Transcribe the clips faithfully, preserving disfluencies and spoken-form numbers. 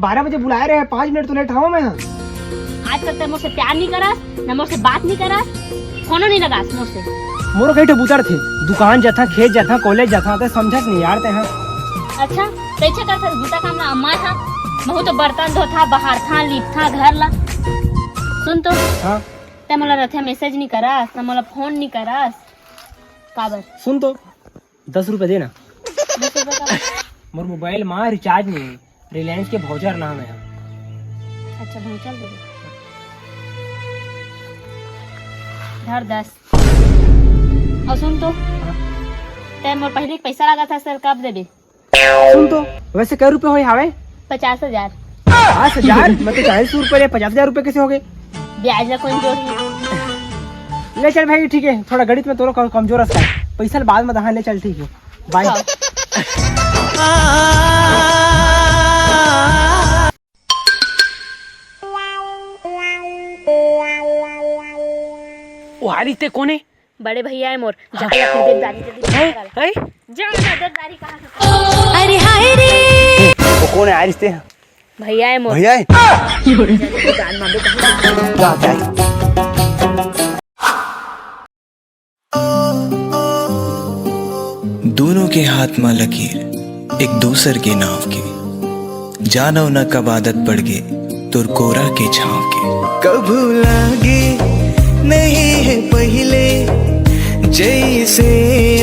बारह बजे बुलाए रहे, पाँच मिनट तो लेट हवं मैं ह। आज तक ते मोर से प्यार नहीं करस, न मोर से बात नहीं करस, फोनो नहीं लगास मोर से। मोरो कई ठो बुता रथे, दुकान जाथा, खेत जाथा, कॉलेज जाथा, ते समझस नहीं यार ते ह। अच्छा, तैसे करथस बुता काम ला अम्मा था, महू तो बर्तन धोथा, बहारथा, लीपथा घर ला। सुन तो, हाँ। ते मोला रथे मैसेज नहीं करस, न मोला फोन नहीं करस, काबर? सुन तो, दस रुपये दे ना। दस रुपये का? मोर मोबाइल मा रिचार्ज नहीं है, रिलायंस के भाउचर नाम है। अच्छा, भाउचर दे दे। धर दस। और सुन तो, तै मोर पहले पैसा लगा था सर, कब देबे? सुन तो, वैसे कै रुपये होय हावे? पचास हजार। पचास हजार? मैं तो चालीस रुपये ले, पचास हजार रुपये कैसे हो गए? ब्याज ला कौन जोड़ी? ले चल भाई, ठीक है, थोड़ा गणित में तोरो कम-, कमजोर रहता है, पैसा ला बाद में दहा, ले चल, ठीक है, बाय। हाँ। ओ, आ रही ते कोने? बड़े भैया है मोर, जा, हाँ। जा, फिर देख दारी, जल्दी हैं? हैं? जा ना, देख दारी कहाँ से? अरे हाय रे। वो कौन है, आरिस ते? भैया है मोर। भैया है? जल्दी दान मांगो कहाँ से? जा, जा। दोनों के हाथ मा लकीर, एक दूसर के नाव के। जानव न कब आदत पड़ गे तोर कोरा के छांव के। कभू लागे नहीं है पहिले, जैसे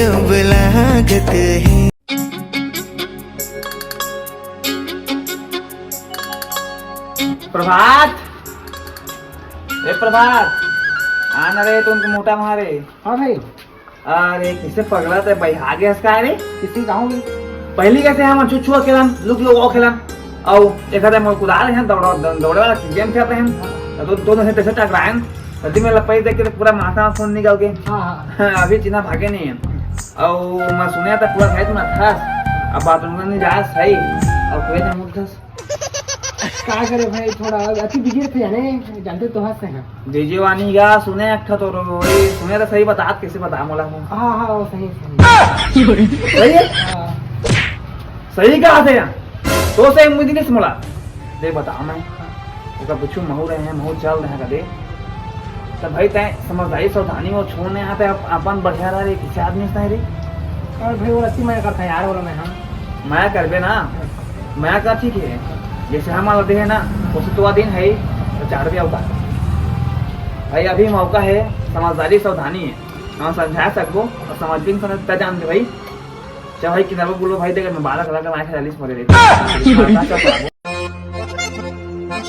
अब लागत है। प्रभात, ए प्रभात, आ ना रे, तुम तो मोटा मारे। हाँ भाई। अरे, किसे पगला ते भाई, आ गया इसका रे? किसी गाँव में? पहली कैसे हम छुछुआ खेलन, लुक लुक खेलन, और एक आधे मोर कुदाल है, दौड़-, दौड़-, दौड़े वाला गेम खेलते हैं, तो दो, दोनों से पैसे टकराए, तभी मैं लपई देख के तो पूरा माथा में खून निकल के। हाँ, हाँ। अभी चिन्हा भागे नहीं है। और मैं सुने था पूरा खेत में था, अब बात उनका नहीं जा सही, और कोई नहीं मुझे का करे भाई, थोड़ा अति बिजी थे जाने, जानते तो हंस हैं। जे जे वानी गा सुने एक ठो तो रो-, ये सुने तो सही बता, कैसे बता मोला को? हाँ, हाँ, वो सही, सही। सही है? हाँ। सही कहा थे यार। तो सही मुझे नहीं मोला। दे बता मैं। ओका पूछू महू रहे हैं, महू चल रहे हैं कदे। तो भाई तय समझदारी सावधानी वो छोड़ने यहाँ पे अप-, अपन बढ़िया रह रे, किसी आदमी से नहीं रे। और भाई वो अति मया करता है यार, बोला मैं, हाँ। मया करबे ना, मया का ठीक है, जैसे हम वाला दे है ना, उसे तो दिन है ही, तो चार भी अवतार। भाई अभी मौका है, समझदारी सावधानी है, हम समझा सकबो और समझ भी नहीं समझ तय जान दे भाई। चल भाई किनारे बोलो भाई, देख मैं बारह कलर का माइक डालिस मरे रे।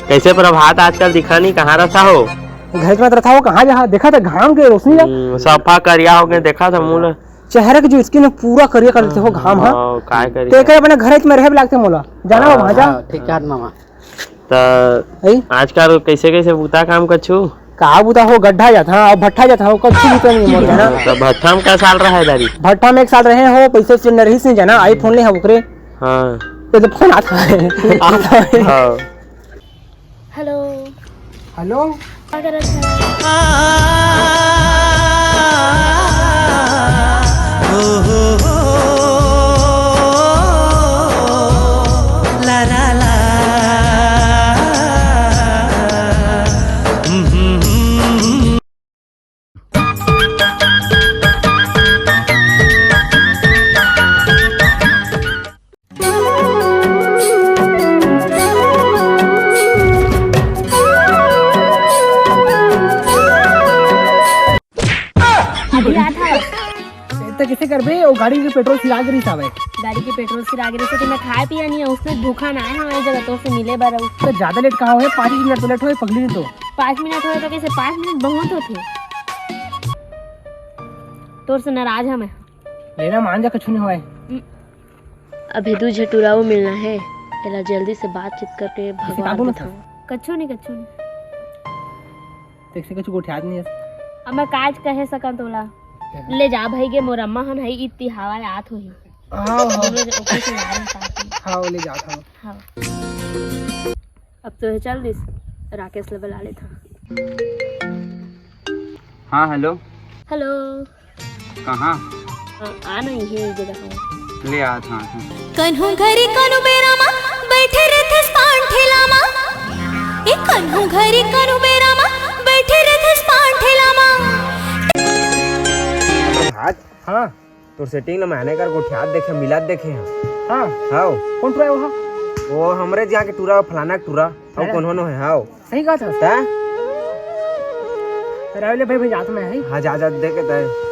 कैसे प्रभात आजकल दिखा नहीं, कहाँ रहता हो? घर में रहता हो, कहाँ जहाँ देखा था घाम के रोशनी ला। हम्म, सफा करिया हो गए, देखा था मुंह ला। चेहरा के जो स्किन है पूरा करिया कर देते हो घाम, हाँ। हाँ, काय करिया? ते करे अपने घर में रहे लागते मोला। जाना हो हाँ, भांजा? हाँ, ठीक है मामा। त अई? आजकल कैसे कैसे बूता काम करछू? का बूता हो, गड्ढा जात, हाँ, अब भट्ठा जात, हाँ, कब छू बूता नहीं मोर जाना। त भट्ठा में का साल रहा है दारी? भट्ठा में एक साल रहे हो, पैसे से नरही से जाना, iPhone ले हा ओकरे। हाँ। ये तो फोन आता है, आता है। हाँ। हेलो। हेलो। का करत हस? अभी आत हस। त कैसे करबे? वो गाड़ी के पेट्रोल सिरा गिरिस हवय। गाड़ी के पेट्रोल सिरा गिरिस हे, त मैं खाए पिए नहीं है, उसने भूखा ना आए हमारी जगह तो उससे मिले बर आऊ। त ज्यादा लेट कहाँ होए? पाँच मिनट तो लेट होए, पगली नहीं तो। पाँच मिनट होए तो कैसे? पाँच मिनट बहुत होथे। तोर से नाराज है मैं। लेना मान जा, कछु नहीं होए। अभी दू झटुराऊ मिलना है, एला जल्दी से बातचीत करके कैसे भगवा काबू में देता था? हूँ। कछु नहीं, कछु नहीं। देख से कछु गोठियात नहीं है। अब मैं काज कहे सकन तोला। क्या? ले जा भाई गे, मोर अम्मा हन हई इत्ती हवा आत होही। हाँ, हाँ। हम लोग ओके से जा रहे हैं साथ में। हाँ, वो ले जात हूँ। हाँ। अब तो ये चल दिस, राकेश ले बुला लेता। हाँ, हेलो। हेलो। कहाँ? आ, आ नहीं है ये जगह। ले आ, हाँ, हाँ। कन्हू घरी कन्हू बेरा मा बैठे रहथस पान ठेला। घरी करू बेरा मा बैठे रहिथस पान ठेला मा। हाँ। तोर सेटिंग ल मैंने कर गोठियात देखे, मिलात देखे हैं। हाँ। हाव। कोन टूरा हे वो? वो हमरे जिहाँ के टूरा, फलाना के टूरा। अउ अरे। कोन होनो हे, हाव। सही कहा था। तैं? अरे ले भाई, भाई जात में है। हाँ, जा, जा, देखे तैं।